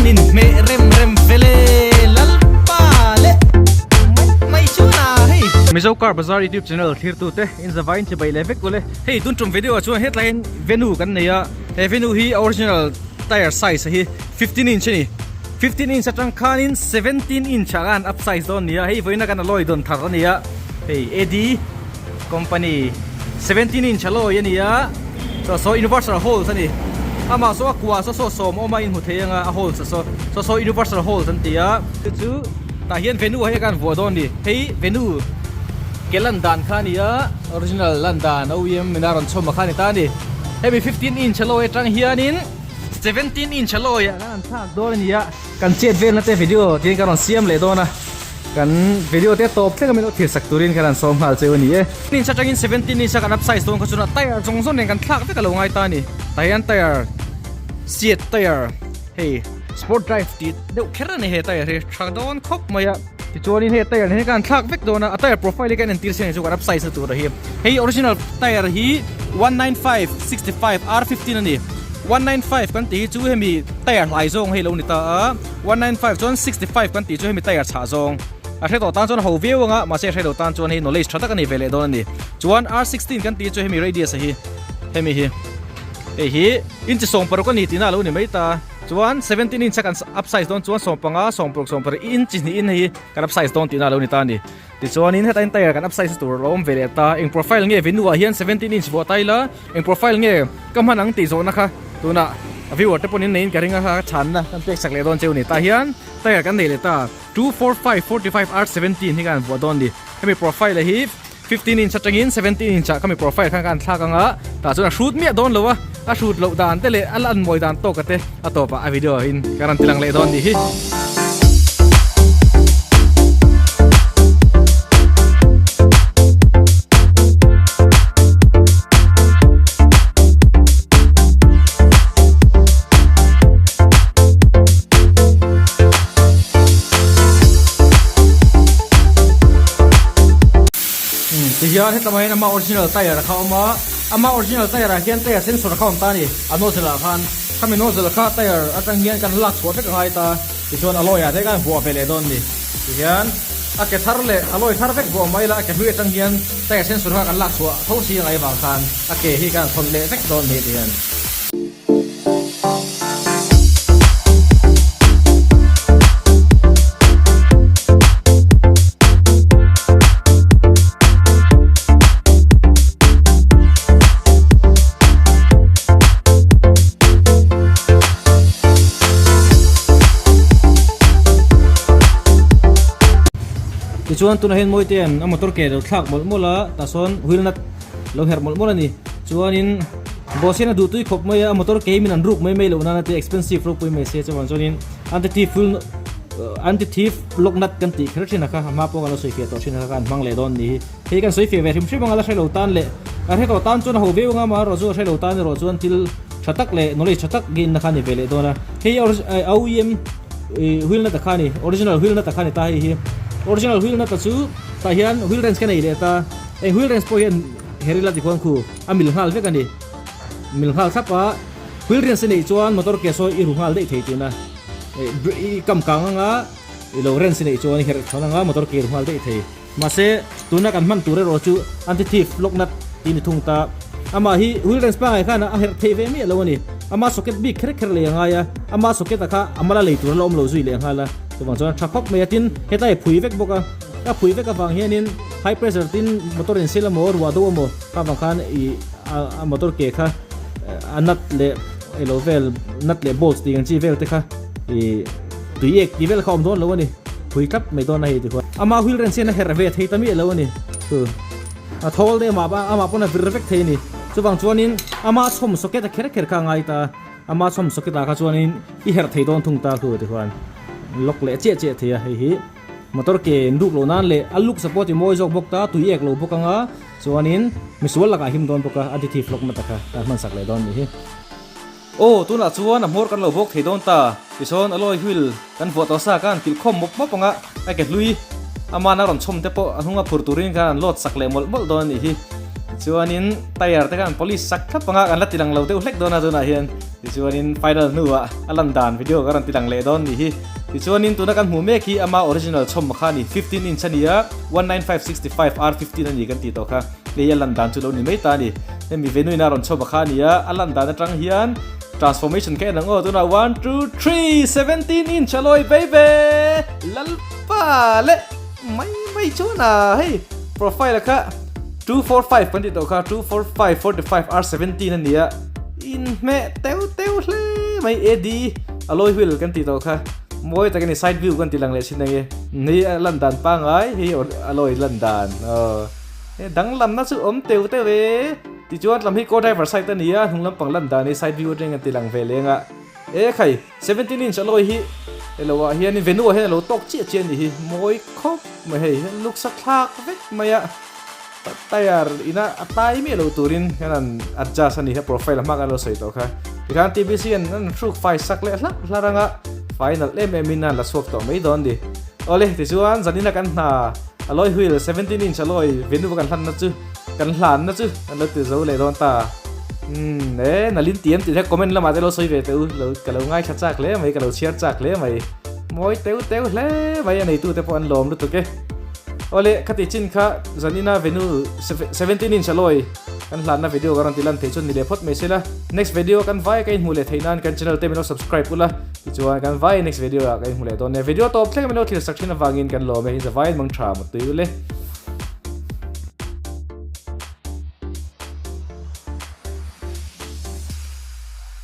In hmeh rem rem vele Lalpa leh mai mai chu na hei. Mizo Car Bazaar YouTube channel thlir tute in zavai in chibai leh vek ule. Hei tun tum video ah chuan hetlai hian venue kan nei a, he venue hi a original tire size hi 15 inch a ni. 15 inch atang khanin 17 inch ah khan up size dawn a ni a, hei vawiin a kan alloy dawn thar a ni a, hei AD company 17 inch alloy a ni a, saw saw universal holes a ni, amah saw a kua saw saw sawm awm a inhmu thei anga a holes a saw saw saw universal holes an ti a, chu chu tah hian venue ah hian khan vuah dawn a ni, hei venue ke lan dan kha a ni a, original lan dan OEM in a rawn chhawm a kha a ni ta a ni, hemi 15 inch alloy atang hianin. 17 inch alloy ah kan han thlak dawn a ni a, kan chet velna te video tiin ka rawn siam leh dawn a, kan video te tawp thleng a min lo thlir sak turin ka rawn sawm nghal cheu a ni e. Inch atangin 17 inch a kan up size dawn kha chuan a tire zawng zawng nen kan thlak vek a lo ngai ta a ni, tah hian tire seat tire hei sport drive tih deuh kher a ni he tire hi tha dawn khawp mai a, tichuanin hei tire nen hian kan han thlak vek dawn a, a tire profile hi ka en entir se ni chu kan up size na tur a hi, hei original tire hi 195 65 R15 a ni. 195 kan tih hi chu hemi tire hlai zawng hei lo ni ta a, 195 chuan 65 kan tih chu hemi tire chhah zawng a hre tawh tan chuan a ho viau ang a, mahse a hre lo tan chuan hei knowledge tha tak a nei ve leh dawn a ni. Chuan R16 kan tih chu hemi radius a hi hemi hi hei hi inch 16 a ni tihna a lo ni mai ta. Chuan 17 inch a kan up size dawn chuan 15, 16, 17 inch hnihin hei hi kan up size dawn tihna a lo ni ta a ni. Tichuanin heta in tire kan up size tur lo awm ve leh ta, eng profile nge venue ah hian 17 inch vuah ta ila, eng profile nge ka hman ang tih zawhna kha tunah viewer te pawhin neiin ka ring a kha chhanna kan pek sak leh dawn cheu ni. Tah hian tire kan nei leh ta 245 45 R 17 hi kan vuah dawn ni. Hemi profile hi 15 inch atangin 17 inch ah khami profile khan kan thlak anga tah chuan a hrut miah dawn lo a, a hrut loh dan te leh a la anmawi dan tawka te a tawpah a video in ka rawn tilang leh dawn nih hi. Tihian hetlama hian ama original tire kha a awm a, ama original tire ah hian tire sensor kha a awm ta a ni, a nozzle ah khan khami nozzle kha tire atang hian kan lak chhuah vek a ngai ta tichuan alloy ah te khan vuah ve leh dawn a ni tihian a ke thar leh alloy thar vek vuah mai la a ke hlui atang hian tire sensor kha kan lak chhuah tho si a ngai vang khan a ke hi kan thawn leh vek dawn a ni tihian. Tichuan tunah hian Mawitea'n a motor ke lo thlak mawlh mawlh a, tah sawn wheel nut lo herh mawlh mawlh a ni. Chuanin boss hian a duh tui khawp mai a, a motor ke hi min an ruk mai mai loh nana te expensive ropui mai se chuan chuanin anti thief wheel anti thief lock nut kan tih kher thin a kha a hma pawh kan lo sawi fiah tawh thin a kha an hmang leh dawn ni hi. Hei kan sawi fiah ve hrim hrim anga la hre lo tan leh a hre tawh tan chuan a ho viau anga amaherawh chu a hre lo tan erawh chuan thil tha tak leh knowledge tha tak gain na kha a ni ve leh dawn a. Hei OEM wheel nut a kha a ni original wheel nut a kha a ni ta hei hi original wheel nut a chu tah hian wheel wrench ka nei leh ta eng wheel wrench pawh hian Herila ti khuan khu a mil nghal vek a ni. Mil nghal thlap a, wheel wrench a neih chuan motor ke sawi i ru nghal daih thei tihna. I kam kang anga i lo wrench a neih chuan i herh chhawn anga motor ke i ru nghal daih thei. Mahse, tuna kan hman tur erawh chu anti thief lock nut tih ni thung ta. Amah hi wheel wrench pangai khan a herh theih ve miah lo a ni. Ama socket bik kher kher lei a ngai a, ama socket a kha a mala lei tur a la awm lo zui leh nghal a. Chuvang chuan a tha khawp mai a, tin hetlai phui vek bawk a. A phui vek avang hianin high pressure tin motor in sil emaw ruah do emaw kha vang khan ih a motor ke kha a nut leh ilo vel nut leh bolts tih ang chi vel te kha ih tui ek tih vel kha awm dawn lo a ni phui tlat mai dawn a hei ti khuan ama wheel wrench hian a herh ve thei ta miah lo a ni chu a thawl te amah amah pawn a vir vek thei a ni chuvang chuanin ama chhawm socket a kher kher kha a ngai ta ama chhawm socket ah kha chuanin i herh thei dawn thung ta khu ti khuan lock leh chiah chiah thei a hei hi. Motor ke in ruk loh nan leh a look support i mawi zawk bawk ta, tui ek lo bawk anga chuanin misual lakah a him dawn bawk a, a ti thi vlog na taka kan hman sak leh dawn nih hi. Aw tunah chuan a hmawr kan lo bawk thei dawn ta, tichuan alloy wheel kan vuah tawh sa khan kilh khawm mawp mawp anga a ke hlui amana rawn chhawm te pawh a hnunga phur turin khan an load sak leh mawlh mawlh dawn a nih hi. Tichuanin tyre te khan polish sak thlap anga kan la ti lang lo deuh hlek dawn a tunah hian. Tichuanin final hnuah a lan dan video ka rawn ti lang leh dawn nih hi. Tichuanin tuna kan hmuh mek hi ama original chhawm kha a ni, 15 inch a ni a, 19565 R15 a ni kan tih tawh kha. Hei a lan dan chu lo ni mai ta a ni. Hemi venue ina rawn chhawm kha a ni a, a lan dan atang hian transformation kha en ang aw, tunah one two three 17 inch a lawi baby! Lalpa leh mai mai chuan a hei profile kha 245 kan tih tawh kha, 245 45 R17 a ni a. Inhmeh teu teu hle mai AD alloy wheel kan tih tawh kha mawi tak a ni side view kan tih lang leh thin ang e hei a lan dan pangai hei alloy lan dan aw he danglamna chu awm teu teu e tichuan lam hi co driver side a ni a hnung lampang lan dan hi side view atangin kan ti lang ve leng a e khai 17 inch alloy hi elo ah hianin venue ah hian alo tawk chiah chiah a ni hi mawi khawp mai hei luksa thlak vek mai a. Tyre ina a tai miah lo turin hian an adjust a ni a profile a hma kan lo sawi tawh kha tikhan TBC an an hruk fai sak leh hlak hlar anga fai nalh em em in an la chhuak tawh mai dawn ni. Awle tichuan zanina kan hna alloy wheel 17 inch alloy venue kan hlanna chu kan hlanna chu an lo ti zo leh dawn ta. Umm e nalin ti em tih kha comment lamah te lo sawi ve teh u lo ka lo ngaithla chak hle mai ka lo chhiar chak hle mai mawi teu teu hle mai a neitute pawh an lawm lutuk e. Awle, khati chin kha zanina venue 17 inch alloy kan hlanna video ka rawn ti lan thei chuan ni leh phawt mai se la. Next video kan vai ka inhmuh leh theih nan kan channel te min lo subscribe ula, tichuan kan vai next video ah ka inhmuh leh dawn nia. Video tawp thleng min lo thlir sak thin avangin kan lawm e, in zavaiin mang tha mutui ule.